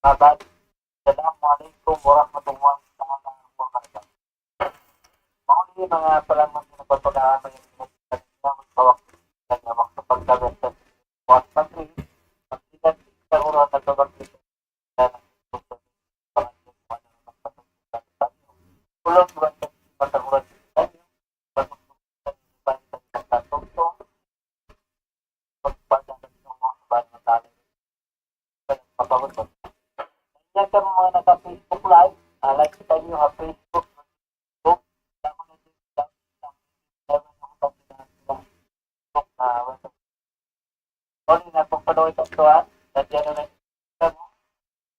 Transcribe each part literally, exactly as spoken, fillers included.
Assalamualaikum warahmatullahi taala wabarakatuh. Mauli manga palangga' na pagpagahama yang pinagkakita ng waktu dan waktu pagkabenta buat pagri, pagkita sa uran na pagkita. Ulun buat pagkita uran. Yan sa mga naka-Facebook Live, ah, like kita nyo ha Facebook, Facebook, ah, sorry na po, panood ito, ah, kasi ano na,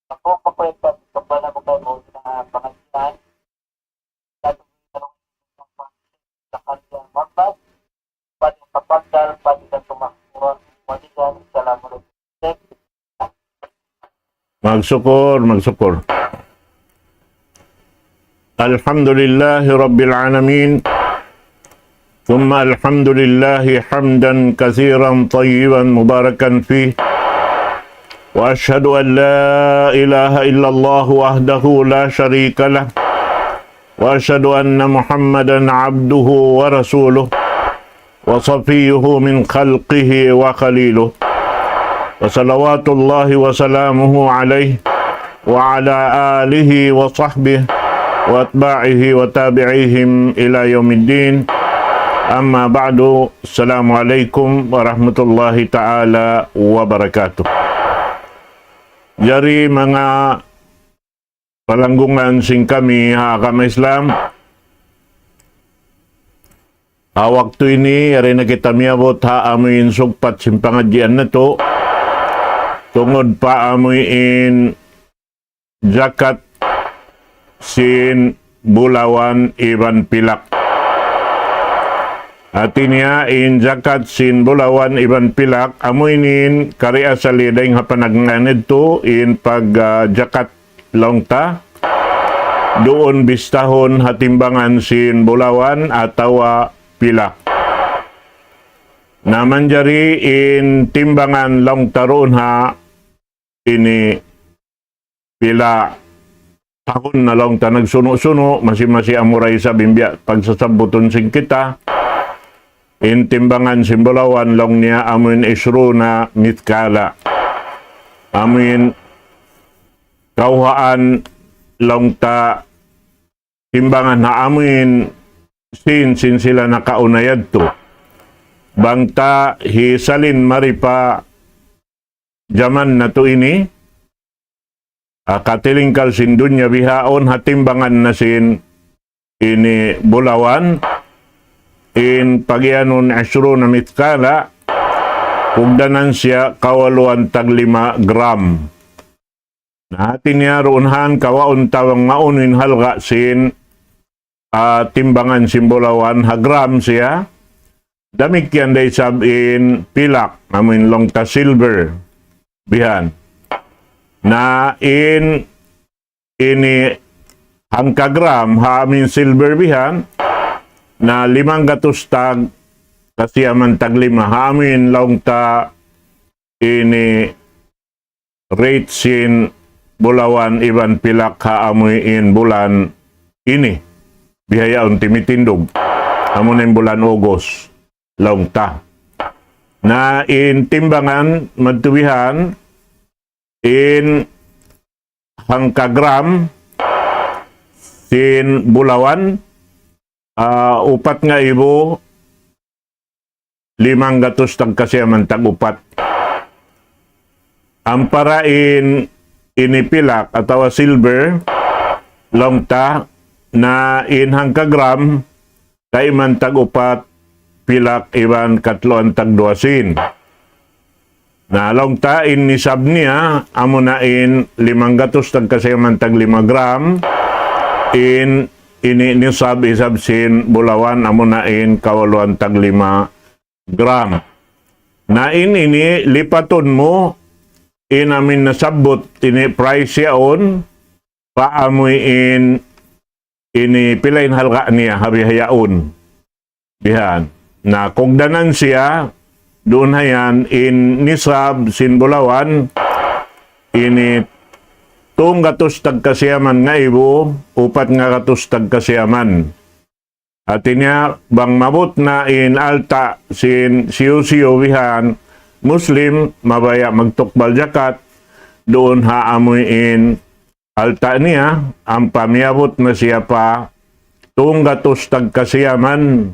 ako, kapalit ka, kapala mo kayo, sa pangalan, Magsukul, magsukul. الحمد لله رب العالمين. ثم الحمد لله حمدا كثيرا طيبا مباركا فيه. وأشهد أن لا إله إلا الله وحده لا شريك له. وأشهد أن محمدا عبده ورسوله وصفيه من خلقه وخليله، وصلوات الله وسلامه عليه وعلى آله وصحبه وأتباعه وتابعيهم إلى يوم الدين. أما بعد، السلام عليكم ورحمة الله تعالى وبركاته. Jari manga palanggungan sin kami ha agama Islam. Ha waktu ini, yari na kita miyabut ha amuin sugpat sin pangadjian natu'. Tungud pa amuin jakat sin bulawan iban pilak. Hati niya in jakat sin bulawan iban pilak, amu ini in kari asal dayn ha panagnaan natu' in pag, ah, jakat laung ta, duun bistahun ha timbangan sin bulawan atawa pilak. Na manjari in timbangan laung ta duun ha ini pila tahun na laung ta nagsunu'-sunu', masi-masi amu ra isab in biya' pagsasabbutun sin kita. In timbangan sin bulawan laung niya amuin isruna mitkala. Amuin kawhaan laung ta timbangan ha amuin sin, sin sila nakauna yadtu. Bang ta hisalin mari pa jaman natu' ini, ah, katilingkal sin dunya bihaun ha timbangan na sin ini bulawan, in pagiyanun isruna mitkala, kugdanan siya kawaluan tag lima gram. Na hati niya duun han kawaun ta bang maunu in halga' sin, ah, timbangan sin bulawan ha gram siya. Damikkiyan da isab in pilak, amuin laung ta silver. Bihan. Na in ini hangka gram ha amuin silver bihan, na limanggatus tag kasiyaman tag lima ha amuin laung ta ini rate sin bulawan iban pilak ha amuin bulan ini. Bihaun timitindug. Amu na in bulan August, laung ta. Na in timbangan madtu bihan, in hangka gram sin bulawan, ah, upat ngaibu limanggatus tag kasiyaman tag upat. Ampara in ini pilak atawa silver, laung ta, na in hangka gram, kayman tag upat pilak iban katluan tag duwa sin. Na laung ta in nisab niya, amuna in limanggatus tag kasiyaman tag lima gram, in ini nisab isab sin bulawan, amuna in kawaluan tag lima gram. Na in ini lipatun mu, in amuin nasabbut ini price yaun, pa amuin ini pila in halga' niya ha bihaun. Bihan. Na kugdanan siya, duun hayan in nisab sin bulawan, ini tunggatus tagkasiyaman ngaibu, upat ngagatus tagkasiyaman. Hati niya, bang maabut na in alta' sin siyu-siyu bihan Muslim, mabaya' magtukbal jakat, duun ha amuin alta' niya, ampa miyabut na siya pa tunggatus tagkasiyaman,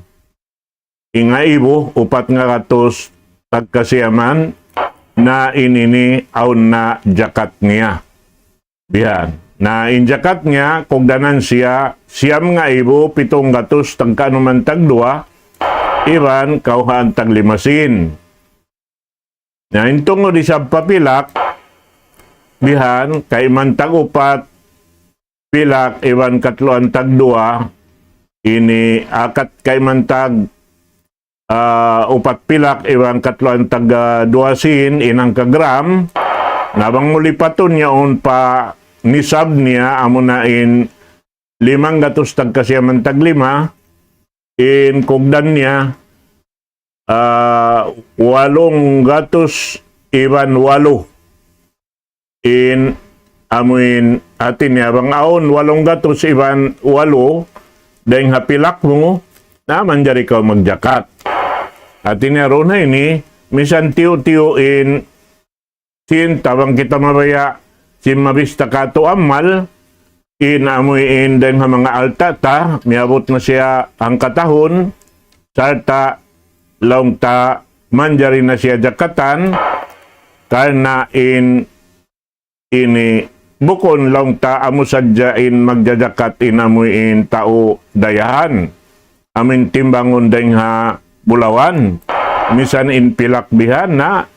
in ngaibu, upat ngagatus tagkasiyaman, na in ini awn na jakat niya. Bihan. Na in jakat niya, kugdanan siya, siyam ngaibu, pitung gatus, tagkanuman tagduwa, iban kawhaan taglima sin. Na in tungud isab pa pilak, bihan, kayman tag-upat, pilak, iban katluan tagduwa, ini akat kayman tag ah, upat pilak iban katluan tagduwa sin in hangka gram, na bang mu lipatun yaun pa nisab niya, amuna in limang gatus tagkasiyaman taglima, in kugdan niya, ah, walung gatus iban walu. In amuin hati niya bang awn walung gatus iban walu, dayng ha pilak mu, na manjari kaw magjakat. Hati niya duun ha ini, misan tiyu'-tiyu' in sin ta bang kita mabaya', sin mabista katu' amal, in amuin dayng ha manga alta' ta, miyabut na siya hangka tahun, sarta' laung ta manjari na siya jakatan, karna' in ini bukun laung ta amu sadja in magjajakat in amuin tau dayahan. Amuin timbangun dayng ha bulawan. Misan in pilak bihan na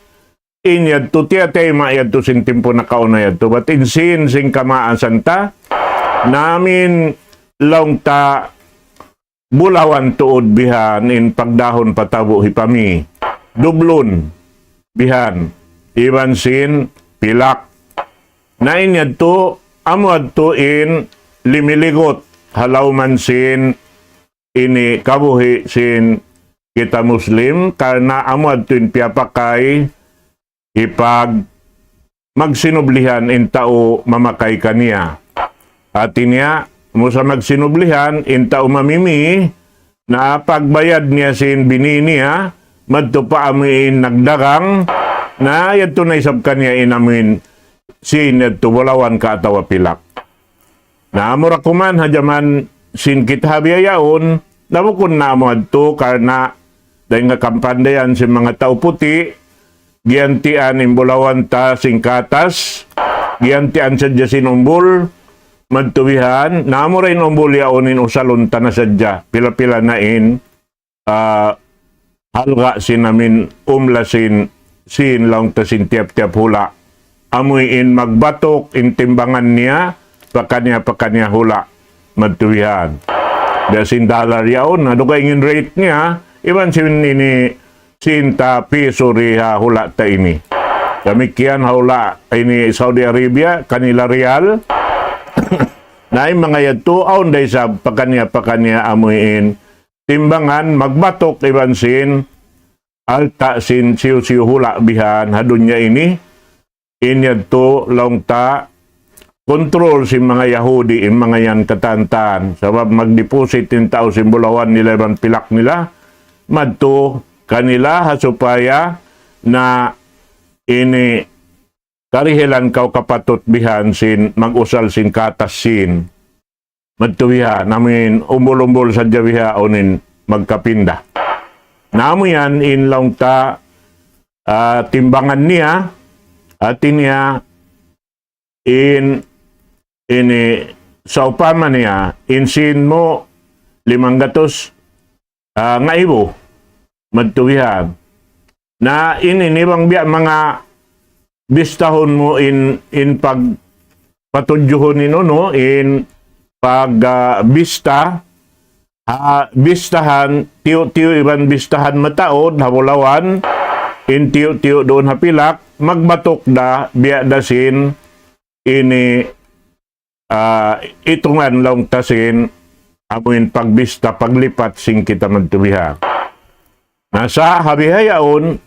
in yadtu tiyatayma' yadtu sin timpu nakauna yadtu. Bat in sin, sin kamaasan ta, na amuin laung ta bulawan tuud bihan in pagdahun patabu' hipami. Dublun bihan. Iban sin pilak. Na in yadtu, amu yadtu in limiligut ha lawm sin ini kabuhi' sin kita Muslim, karna' amu yadtu in piyapakay hipag magsinublihan in tau mamakay kaniya. Hati niya, amu sa magsinublihan in tau mamimi, na pagbayad niya sin bini niya, madtu pa amuin nagdagang, na yadtu na isab kaniya in amuin sin yadtu bulawan ka atawa pilak. Na amu ra kuman ha jaman sin kita ha biya' yaun, na bukun na amu yadtu karna' dayng ha kampandayan sin manga tau puti', giyantian in bulawan ta sin katas, giyantian sadja sin umbul, madtu bihan, na amu ra in umbul yaun in usalun ta na sadja, pila-pila na in ah, halga' sin amuin umla sin, sin laung ta sin tiyap-tiyap hula'. Amuin magbatuk in timbangan niya, pakaniya-pakaniya hula'. Madtu bihan. Biya' sin dollar yaun, na dugaing in rate niya, iban sin ini, sin ta piso di ha hula' ta ini. Damikkiyan ha hula' ini Saudi Arabia, kanila riyal. Na in manga yadtu, awn da isab, pakaniya-pakaniya amuin timbangan, magbatuk iban sin alta' sin siyu-siyu hula' bihan ha dunya ini, in yadtu laung ta, control sin manga Yahudi, in manga yan katan-katan. Sabab magdeposit in tau sin bulawan nila iban pilak nila, madtu kanila ha supaya na ini karihilan kaw kapatut bihan sin mag-usal sin katas sin. Madtu bihan, amuin umbul-umbul sadja bihan in magkapinda. Na amu yan in laung ta, ah, timbangan niya, hati niya in, ini, sawpama niya, in sin mu limang gatus, ah, ngaibu, madtu bihan. Na ini, ini bang biya' manga bistahun mu in, in pag-, patudjuhun in unu, in pag, ah, bista, ha, bistahan, tiyu'-tiyu' iban bistahan mataud, ha bulawan, in tiyu'-tiyu' duun ha pilak, magbatuk da, biya' da sin, ini, ah, itungan laung ta sin, amuin pagbista, paglipat sin kita madtu bihan. Na sa' ha bihaun,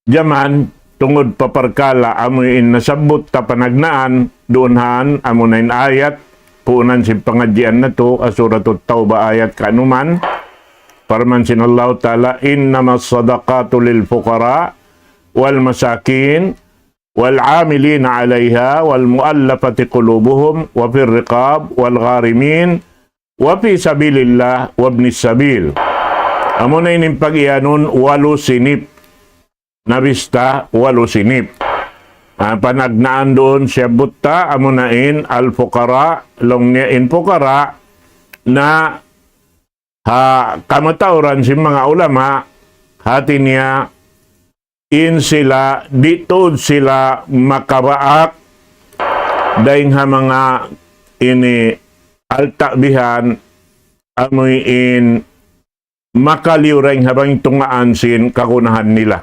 jaman, tungud pa parkala' amu in nasabbut ta panagnaan, duun han amu na in ayat, puunan sin pangadjian natu', ha Suratut Tawbah ayat kanuman, parman sin Allahu Ta'ala, إنما الصدقات للفقراء والمساكين والعاملين عليها والمؤلفة قلوبهم وفي الرقاب والغارمين وفي سبيل الله وابن السبيل. Amu na ini in pag-iyanun walu sinip. Nabista walu sinip. Ah, panagnaan duun siyabbut ta, amu na in al-fuqara, laung niya in fuqara, na ha kamatauran sin manga ulama, hati niya, in sila, di' tuud sila makabaak, dayn ha manga ini alta' bihan, amu in makaliyu dayn ha bang tungaan sin kagunahan nila,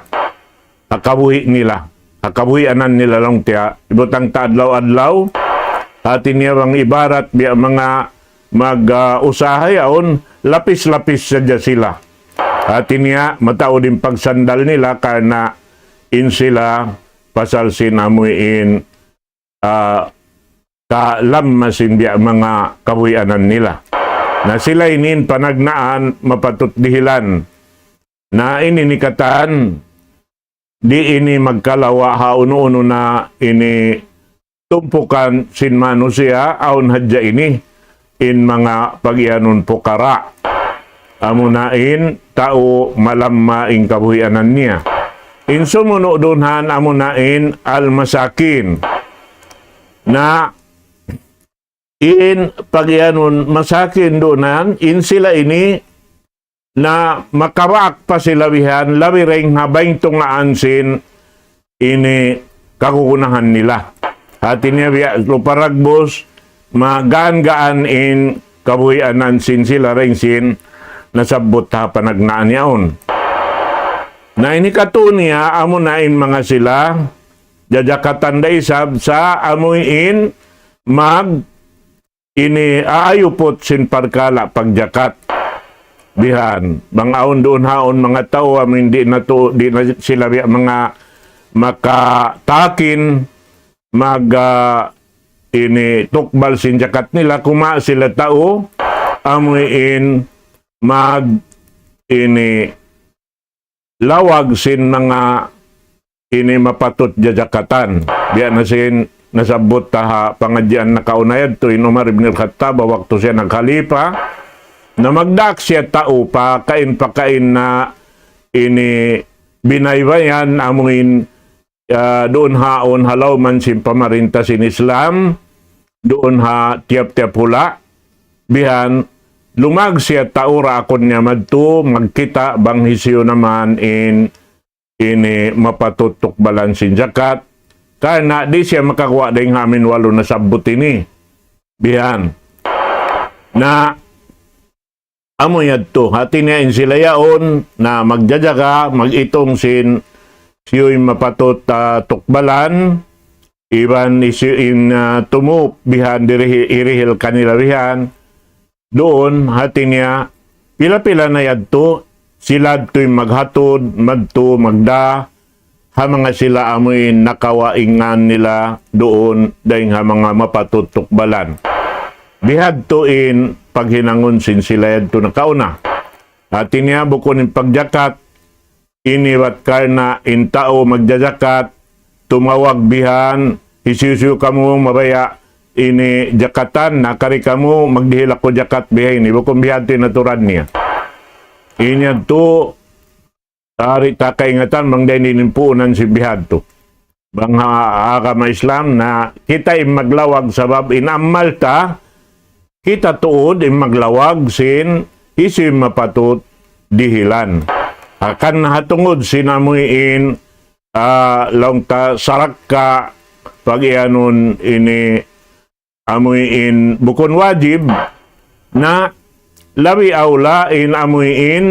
ha kabuhi' nila, ha kabuhianan nila laung ta, ibutang ta adlaw-adlaw, hati niya bang ibarat biya' manga mag, ah, usaha yaun, lapis-lapis sadja sila. Hati niya, mataud in pagsandal nila karna' in sila pasal sin amu in, ah, kalamma sin biya' manga kabuhianan nila. Na sila ini in panagnaan mapatut dihilan. Na ini in katan, di' ini magkalawa' ha unu-unu na ini tumpukan sin manusiya', awn hadja ini in manga pag-iyanun fuqara. Amu na in tau malamma in kabuhianan niya. In sumunu' duun han amu na in al-masakin. Na in pag-iyanun masakin duun han, in sila ini na makabaak pa sila bihan, labi dayn ha bang tungaan sin ini kagunahan nila. Hati niya biya' lupa dagbus, magaan-gaan in kabuhianan sin sila dayn sin nasabbut ha panagnaan yaun. Na ini katu' niya, amu na in manga sila, jajakatan da isab sa amu in mag ini aayuput sin parkala' pagjakat. Bihan, bang awn duun haun manga tau amu in di' na tu, di' na sila biya' manga makatakin, mag, ah, ini tukbal sin jakat nila, kuma sila tau, amu in mag, ini lawag sin manga ini mapatut jajakatan. Biya' na sin nasabbut ta ha pangadjian nakauna yadtu, in Umar ibn al-Khattab, waktu siya nagkhalifa, na magdaak siya tau pakain-pakain na ini binaybayan amu in, ah, duun haun ha lawm sin pamarinta sin Islam, duun ha tiyap-tiyap hula', bihan, lumag siya tau raakun niya madtu, magkita' bang hisiyu na man in ini mapatut tukbalan sin jakat, karna' di' siya makaguwa' dayn ha amu in walu nasabbut ini. Bihan. Na, amu yadtu, hati niya in sila yaun, na magjajaga, mag-itung sin, hisiyu in mapatut, ah, tukbalan, iban hisiyu in, ah, tumup, bihan, dirihi-, hirihil kanila bihan, duun, hati niya, pila-pila na yadtu, sila yadtu in maghatud, madtu, magda, ha manga sila amu in nakawa' in ngan nila duun, dayn ha manga mapatut tukbalan. Bihadtu in paghinangun sin sila yadtu nakauna. Hati niya bukun in pagjakat, ini bat karna' in tau magjajakat, tumawag bihan, hisiyu-siyu kamu mabaya' ini jakatan, na kari kamu magdihil aku jakat biha ini, bukun bihadtu in aturan niya. Ini yadtu, kari ta kaingatan bang dayn ini in puunan sin bihadtu. Bang ha, ha agama Islam na kita in maglawag sabab in amal ta, kita tuud in maglawag sin hisiyu in mapatut dihilan. Hangkan ha tungud sin amu in, ah, laung ta sarakka pag-iyanun ini amu in bukun wajib, na labi awla in amu in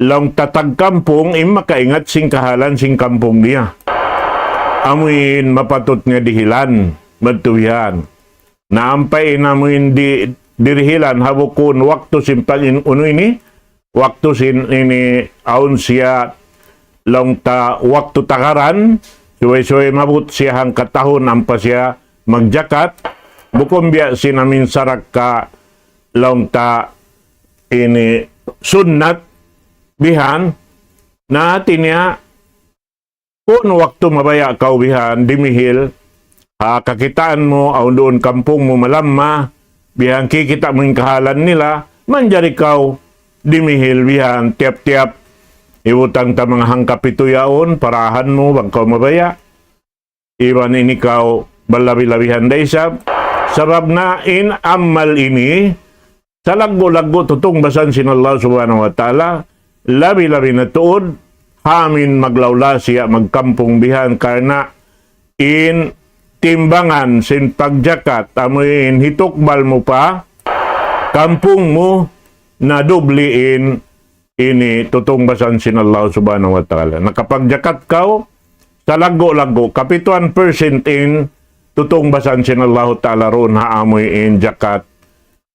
laung ta tagkampung in makaingat sin kahalan sin kampung niya. Amu in mapatut niya dihilan, madtu bihan. Na ampa in amu in di-, dirihilan ha bukun waktu sin pag-in-, unu ini, waktu sin ini awn siya laung ta waktu tagaran, subay-subay maabut siya hangka tahun ampa siya magjakat, bukun biya' sin amin sarakka laung ta ini sunnat bihan, na hati niya, kun waktu mabaya' kaw bihan, dimihil, ha, kakitaan mu, awn duun kampung mu malamma, bihan kikita' mu in kahalan nila, manjari kaw dimihil bihan, tiyap-tiyap, hibutang ta manga hangkapitu yaun, parahan mu, bang kaw mabaya'. Iban ini kaw balabi-labihan da isab. Sabab na in amal ini, salaggu'-laggu' tutungbasan sin Allah Subhanahu wa Ta'ala, labi-labi na tuud, ha amin maglawla siya magkampung bihan karna' in timbangan sin pagjakat, amu in hitukbal mu pa kampung mu, na dubli in ini tutungbasan sin Allah Subhanahu wa Ta'ala. Nakapagjakat kaw, salaggu'-laggu', kapituan percent in tutungbasan sin Allah Ta'ala duun ha amu in jakat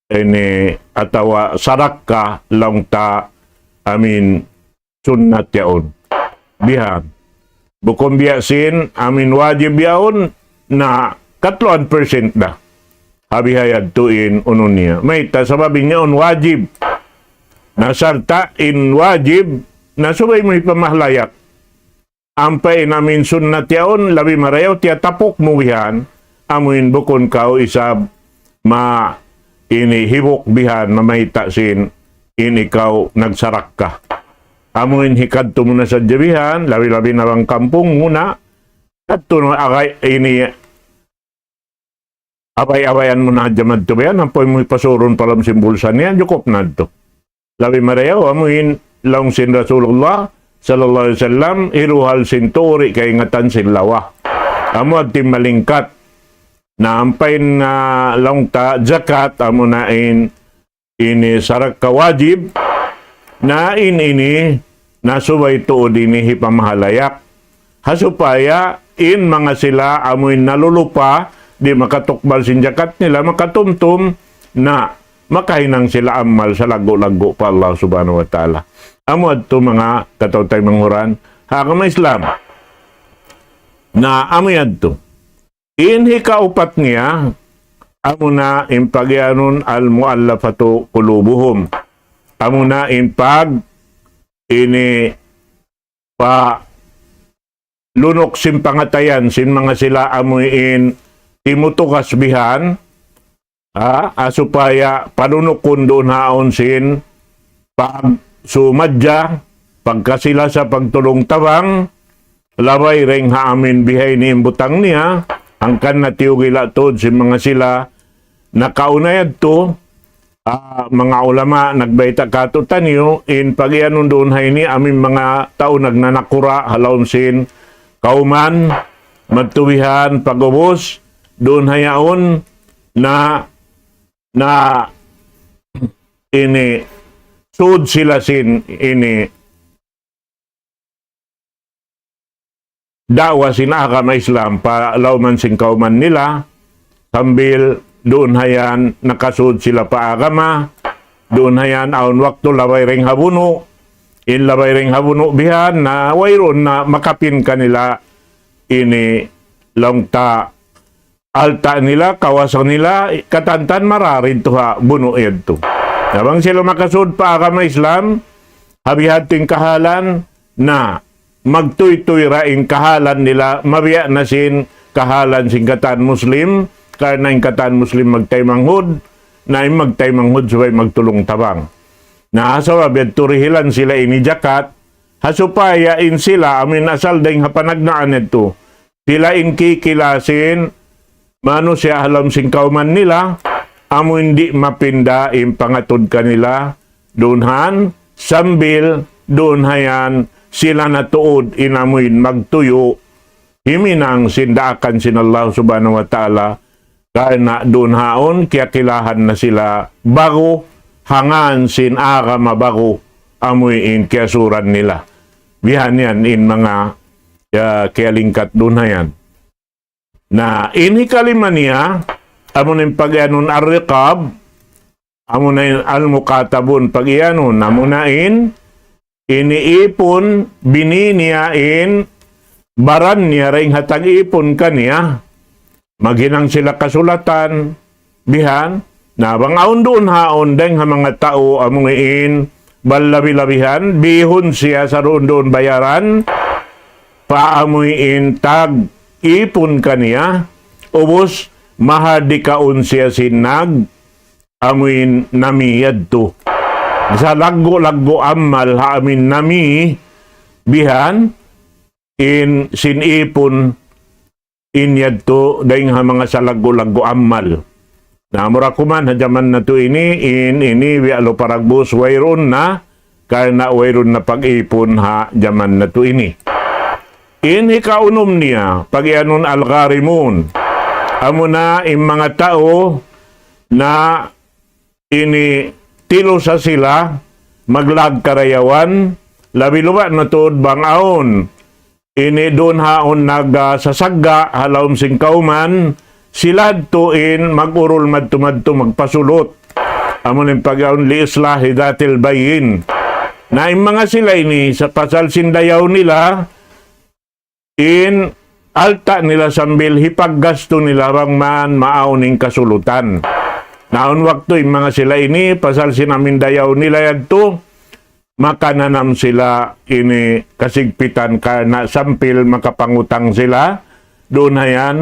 ini atawa sarakka laung ta amin sunnat yaun. Bihan. Bukun biya' sin amin wajib yaun na katluan percent da. Ha biha yadtu in unu niya. Mayta' sabab in yaun wajib. Na sarta' in wajib na subay mu hipamahalayak. Ampa in amin sunnat yaun, labi marayaw tiyatapuk mu bihan, amu in bukun kaw isab ma ini hibuk bihan, mamayta' sin ini kaw nagsarakka. Amu in hikadtu mu na sadja bihan, labi-labi na bang kampung mu na, kadtu na agay ini abay-abayan mu na hadja madtu bihan, ampa mu hipasurun pa lawm sin bulsa niya, jukup na yadtu. Labi marayaw, amu in laung sin Rasulullah sallallahu alayhi wasallam, hiruhal sin turi kaingatan sin lawa. Amu yadtu in malingkat. Na ampa in, ah, laung ta jakat, amu na in ini sarakka wajib, na in ini na subay tuud ini hipamahalayak. Ha supaya in manga sila amu in nalulupa, di' makatukbal sin jakat nila, makatumtum, na makahinang sila amal salaggu'-laggu' pa Allah Subhanahu wa Ta'ala. Amu yadtu manga kataw-taymanghuran ha agama Islam. Na amu yadtu. In hikaupat niya, amu na in pagiyanun al-mu'allafatu qulubuhum. Amu na in pag ini pa lunuk sin pangatayan sin manga sila amu in timutugas bihan, ha, ha supaya palunukun duun ha yaun sin pagsumadja, pagkasilasa, pagtulung-tabang, labay dayn ha amin bihaini in butang niya, hangkan na tiyugila' tuud sin manga sila nakauna yadtu, ah, manga ulama nagbayta' kātu'niyu, in pagiyanun duun ha ini, amin manga tau nagnanakura' ha lawm sin kawman, madtu bihan, pag'ubus, duun ha yaun, na, na, ini, sud sila sin, ini, da'wa sin agama Islam pa lawman sin kawman nila, sambil duun ha yan nakasud sila pa agama, duun ha yan awn waktu labay dayn ha bunu', in labay dayn ha bunu' bihan na wayruun na makapin kanila ini laung ta alta' nila, kawasa nila, katantan mararid tuud ha bunu' yadtu. Na bang sila makasud pa agama Islam, ha biha' yadtu in kahalan, na magtuytuy ra in kahalan nila, mabiya' na sin kahalan sin katan Muslim, karna' in katan Muslim magtaymanghud, na in magtaymanghud subay magtulung-tabang. Na sabab yadtu dihilan sila ini jakat, ha supaya in sila, amin asal dayn ha panagnaan yadtu, sila in kikila sin manusiya' ha lawm sin kawman nila, amu in di' mapinda in pangatud kanila, duun ha yan, sambil duun ha yan, sila na tuud in amu in magtuyu', himinang sin daakan sin Allah Subhanahu wa Ta'ala, karna' duun ha yaun, kiyakilahan na sila ba'gu, ha ngan sin agama ba'gu, amu in kiyasuran nila. Bihan yan in manga, ya, kiyalingkat duun ha yan. Na, in hikalima niya, amu na in pagiyanun ar-riqab, amu na in al-mukatabun pagiyanun, amu na in ini ipun, bini niya in baran niya dayn ha tag-ipun kaniya. Maghinang sila kasulatan, bihan, na bang awn duun haun dayng ha manga tau amuin, balabi-labihan, bihun siya sa duun-duun bayaran, pa amuin tag-ipun kaniya, ubus mahardikaun siya sin nag-, amuin nami yadtu. Sa laggu'-laggu' amal ha amuin nami, bihan, in sin ipun in yadtu dayng ha manga salaggu'-laggu' amal. Na amura kuman ha jaman natu' ini, in ini biya' lupa dagbus wayruun na, karna' wayruun na pag-ipun ha jaman natu' ini. In hikaunum niya, pagiyanun al-gharimun. Amuna in manga tau na ini tilusa sila maglag karayawan, labi-labi na tuud bang awn ini duun haun nagsasagga' ha lawm sin kawman, sila tuud in mag-urul madtu-madtu magpasulut. Amun in pag-awn li islahi dhatil bayn. Na in manga sila ini, sa pasal sin dayaw nila, in alta' nila sambil hipaggastu nila bang man maawn in kasulutan. Na awn waktu in manga sila ini, pasal sin amuin dayaw nila yadtu, makananam sila ini kasigpitan karna' sampil makapangutang sila, duun ha yan,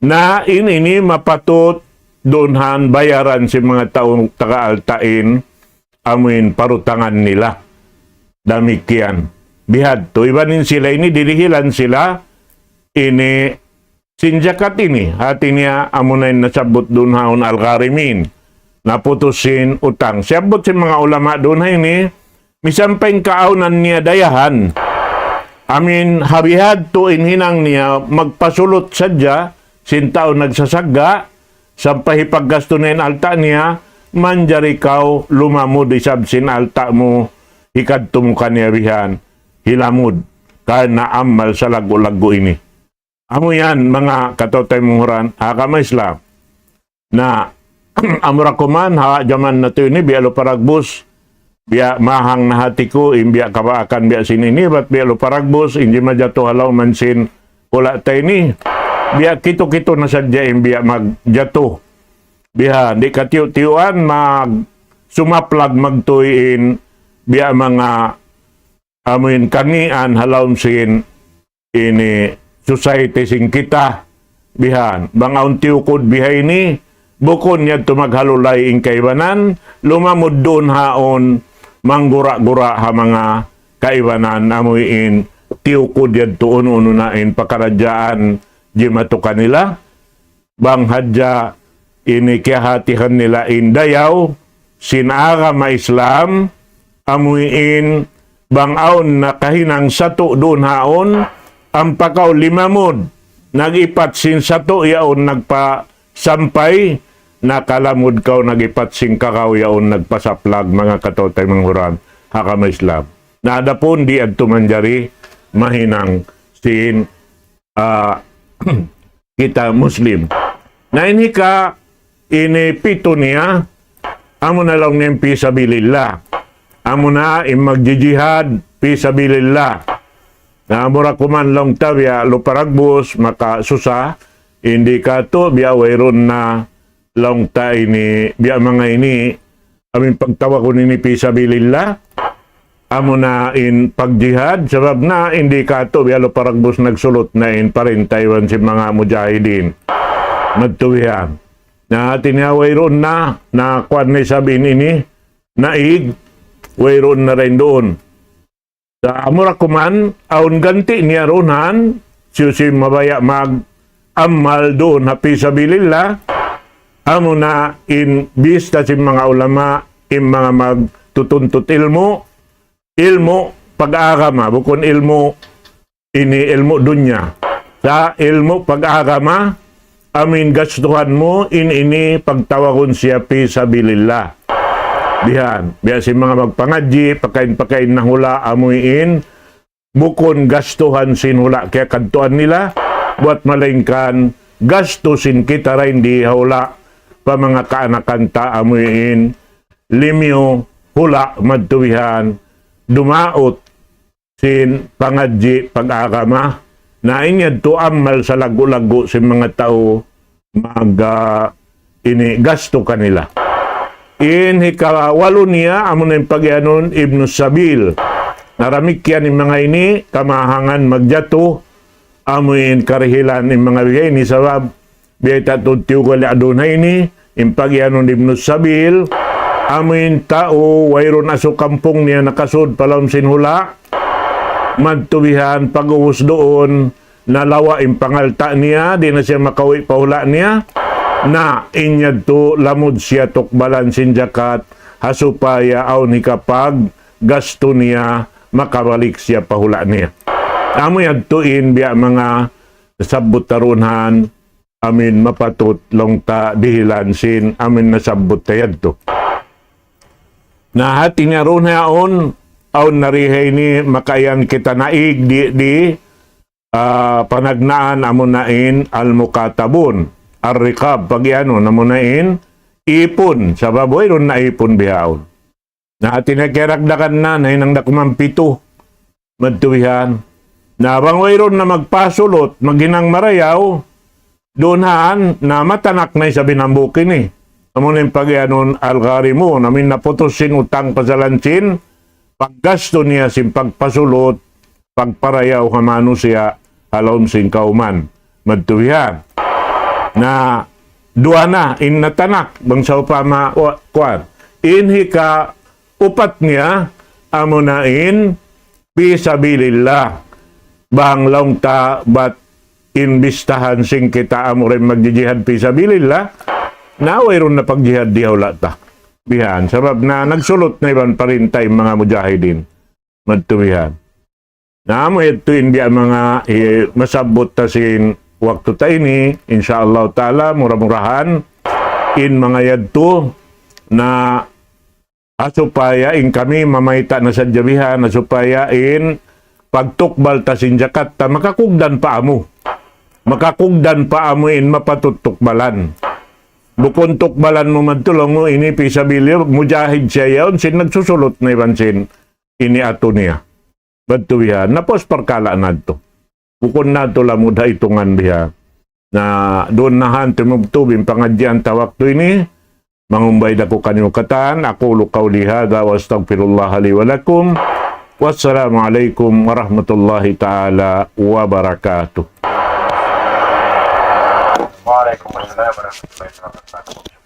na in ini mapatut duun han bayaran sin manga tau taga alta' in, amuin parutangan nila. Damikkiyan. Bihadtu, iban in sila ini dirihilan sila ini sin jakat ini. Hati niya amuna in nasabbut duun haun al-gharimin. Naputus sin utang. Siyabbut sin manga ulama duun ha ini, misan pa in kaawnan niya dayahan. Amuin ha bihadtu in hinang niya magpasulut sadja sin tau nagsasagga', sampay hipaggastu na in alta' niya, manjari kaw lumamud isab sin alta' mu, hikadtu mu kaniya bihan, hilamud, karna' amal salaggu'-laggu' ini. Amu yan, manga kataw-taymanghuran, ha agama Islam. Na, amura kuman, ha jaman natu' ini, biya' lupa dagbus, biya' mahang na hati ku, in biya' kabaakan biya' sin ini, bat biya' lupa dagbus, in di' majatu ha lawm sin hula' ta ini, biya' kitu-kitu na sadja in biya' magjatu. Biya' di' katiyu'-tiyuan mag-, sumaplag magtuy in biya' manga amuin kangīan ha lawm sin ini society sin kita. Bihan, bang awn tiyukud biha ini, bukun yadtu maghalulay in kaibanan, lumamud duun haun, manggura-gura ha manga kaibanan, amuin tiyukud yadtu unu-unu na in pakaradjaan jimatu kanila, bang hadja ini kiyahatihan nila in dayaw sin agama Islam, amuin bang awn nakahinang satu' duun haun, ampa kaw limamud, nag-ipat sin satu' yaun nagpasampay, nakalamud kaw nag-ipat sin kakaw yaun nagpasaplag, manga kataw-taymanghuran ha agama Islam. Na adapun di' yadtu manjari mahinang sin ah, kita Muslim. Na ini ka, ini pitu niya, amuna laung niya in fi sabilillah. Amuna in magjijihad fi sabilillah. Na amura kuman laung ta biya' lupa dagbus, makasusa, in di' katu' biya' wayruun na laung ta ini, biya' manga ini, amuin pagtawagun ini fi sabilillah, amuna in pagjihad, sabab na in di' katu' biya' lupa dagbus nagsulut na in parinta iban sin manga mujahidin. Madtu bihan. Na hati niya wayruun na, na kuwan na isab in ini, naig, wayruun na dayn duun. Sa' amura kuman, awn ganti' niya duun han, siyu-siyu mabaya' mag-amal duun ha fi sabilillah, amuna in bista sin manga ulama, in manga magtutuntut ilmu', ilmu' pag-agama, bukun ilmu' ini ilmu' dunya. Sa' ilmu' pag-agama, amuin gastuhan mu, in ini pagtawagun siya fi sabilillah. Bihan, biya' sin manga magpangadji', pakain-pakain na hula', amuin, bukun gastuhan sin hula' kiyakadtuan nila, buwat malaingkan gastu sin kita dayn di ha hula', pa manga kaanakan ta amuin, limiyu hula' madtu bihan, dumaut sin pangadji' pag-agama, na in yadtu amal salaggu'-laggu' sin manga tau mag, ah, ini gastu kanila. In hikawalu niya, amu na in pagiyanun Ibnu Sabil. Na damikkiyan in manga ini, kamahangan magjatu, amu in karihilan in manga biya' ini sabab, biya' ta tuud tiyugali adun ha ini, in pagiyanun Ibnu Sabil, amu in tau wayruun asu kampung niya nakasud pa lawm sin hula', madtu bihan pag-ubus duun, nalawa' in pangalta' niya, di' na siya makauwi' pa hula' niya, na in yadtu lamud siya tukbalan sin jakat, ha supaya awn hikapaggastu niya, makabalik siya pa hula' niya. Amu yadtu in biya' manga sabbut ta duun han, amu in mapatut laung ta dihilan sin amu in nasabbut ta yadtu. Na hati niya duun yaun, awn na di ha ini makaiyan kita naig di, di, ah, panagnaan amu na in al-mukatabun, ar-riqab, pagiyanun amu na in ipun, sabab wayruun na ipun bihaun. Na hati niya kiyaragdagan na, nahinang da kuman pitu. Madtu bihan. Na bang wayruun na magpasulut, maghinang marayaw, duun han, na matanak na isab in hambuuk ini. Amu na in pagiyanun al-gharimun, amu in naputus sin utang pasalan sin paggastu niya sin pagpasulut, pagparayaw ha manusiya' ha lawm sin kawman. Madtu bihan. Na duwa na in natanak, bang sawpama, wa-, kuwan. In hikaupat niya, amu na in fi sabilillah. Bang laung ta bat in bistahan sin kita amu ra in magjijihad fi sabilillah, na wayruun na pagjihad di ha hula' ta. Bihan, sabab na nagsulut na iban parinta in manga mujahidin. Madtu bihan. Na amu yadtu in biya' manga, eh, masabbut ta sin waktu ta ini, insya Allah ta'ala, mura-murahan, in manga yadtu, na, ah, supaya in kami mamayta' na sadja bihan, na supaya in pagtukbal ta sin jakat ta, makakugdan pa amu. Makakugdan pa amu in mapatut tukbalan. Bukun tukbalan mu madtu laung mu ini fi sabilillah, mujahid siya yaun, sin nagsusulut na iban sin ini atu niya. Madtu bihan, na pus parkala' natu'. Bukun natu' lamud ha itungan bihan. Na duun na han timubtub in pangadjian ta waktu ini, mangumbay da aku kaniyu katan, aqulu qawli hadha wa astaghfirullaha li wa lakum. Wassalamu alaykum warahmatullahi ta'ala wabarakatuh. Wa alaykum assalam warahmatullahi wabarakatuh.